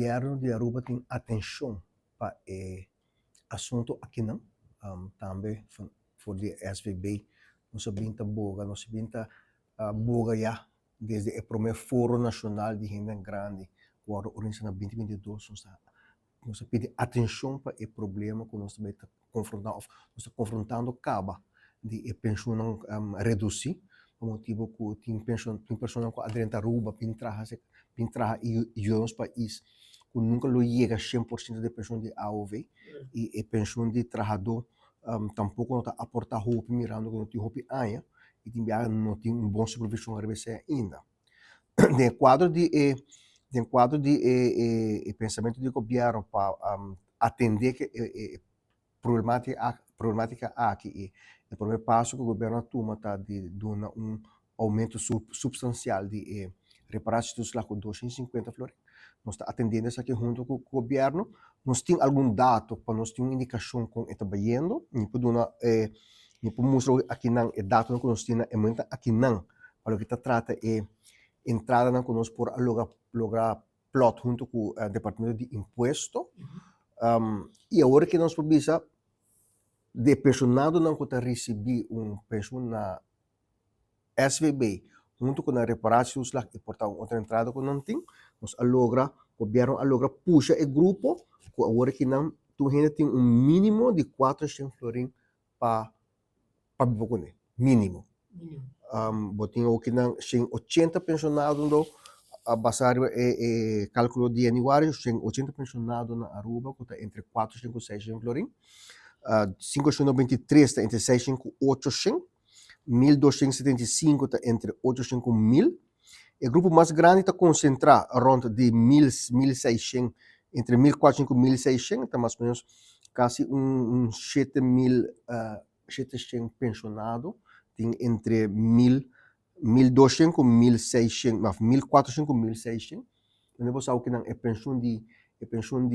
Gobierno di Aruba tin atencion pa e asunto akinan. Tambe for di SVB nos a bin ta boga, nos a bin ta boga ya desde e prome Foro Nacional di Hendenan Grandi cu worde organisa na 2022. Nos a pidi atencion pa e problema cu nos ta bay ta confronta of nos ta confrontando caba di e pensioennan reduci, pa motibo cu tin pensioen, tin personanan cu a drenta Aruba bin traha bin traha y yuda nos pais cu nunca lo yega 100% di e pensioen di AOV, y e pensioen di trahador tampoco no ta aporta hopi, mirando cu no tin hopi aña y tin biaha no tin un bon supervision ariba esey ainda. Den cuadro di e pensamento di gobierno pa atende cu e problematica aki, y e prome paso cu gobierno a tuma ta di duna un aumento substancial di e reparatietoeslag cu 250 florin. Nos ta atendiendo esaki hunto cu gobierno. Nos tin algun dato pa nos tin un indicacion con e ta bayendo. Mi por mustra akinan e datonan cu nos tin na e momento akinan pa loke ta trata e entradanan cu nos por a logra plot hunto cu Departamento di Impuesto. Y awor cu nos por bisa di e pensionadonan cu ta ricibi un pensioen na SVB hunto cu nan reparatietoeslag y por ta un otro entrada cu nan tin, nos a logra, gobierno a logra pusha e grupo cu awor aki nan tur hende tin un minimo di 400 florin pa biba cune, minimo. Bo tin aki nan 180 pensionado, basa riba e calculo di januari, 180 pensionado na Aruba cu ta entre 400 y 600 florin, 593 ta entre 600 y 800, 1275 ta entre 800 y 1000. E grupo mas grandi ta concentra rond di 1000, 1600, entre 1400 y 1600, ta mas o menos casi un 7700 pensionado, tin entre 1000, 1200 cu 1600, of 1400 cu 1600. Wanneer bo sa cu nan e pensioen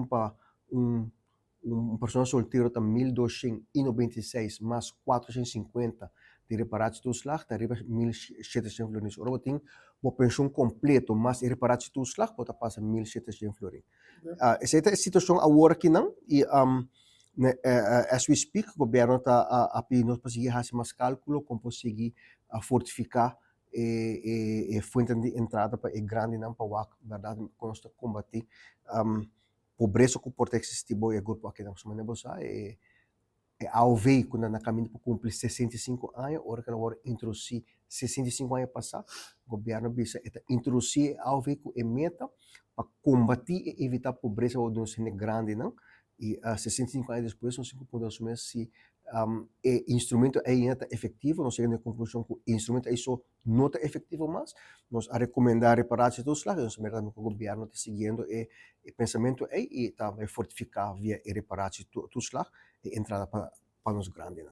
pa un persona soltero ta 1296 mas 450 di reparatietoeslag, ta riba 1700 florin. Ora bo tin bo pensioen completo mas e reparatietoeslag, bo ta pasa 1700 florin. Esey ta e situacion awor akinan y as we speak gobierno ta a pidi nos pa sigui haci mas calculo con por sigui fortifica e fuentenan di entrada pa e grandinan, pa wak berdad con nos ta combati pobresa cu por ta existi bo e grupo akinan. Pasobra manera bo sa, e AOV cu na caminda pa cumpli 65 aña, ora cu nan worde introduci 65 aña pasa, gobierno a bisa e ta introduci e AOV cu e meta pa combati y evita pobresa bou di nos hende grandinan, y 65 aña despues nos tin cu puntra nos mes si e instrumento ey ainda ta efectivo. Nos yega na e conclusion cu e instrumento ey so no ta efectivo mas. Nos a recomenda reparatietoeslag y nos a mira tambe cu gobierno ta siguiendo e pensamento ey y ta bay fortifica via e reparatietoeslag e entrada pa nos grandinan.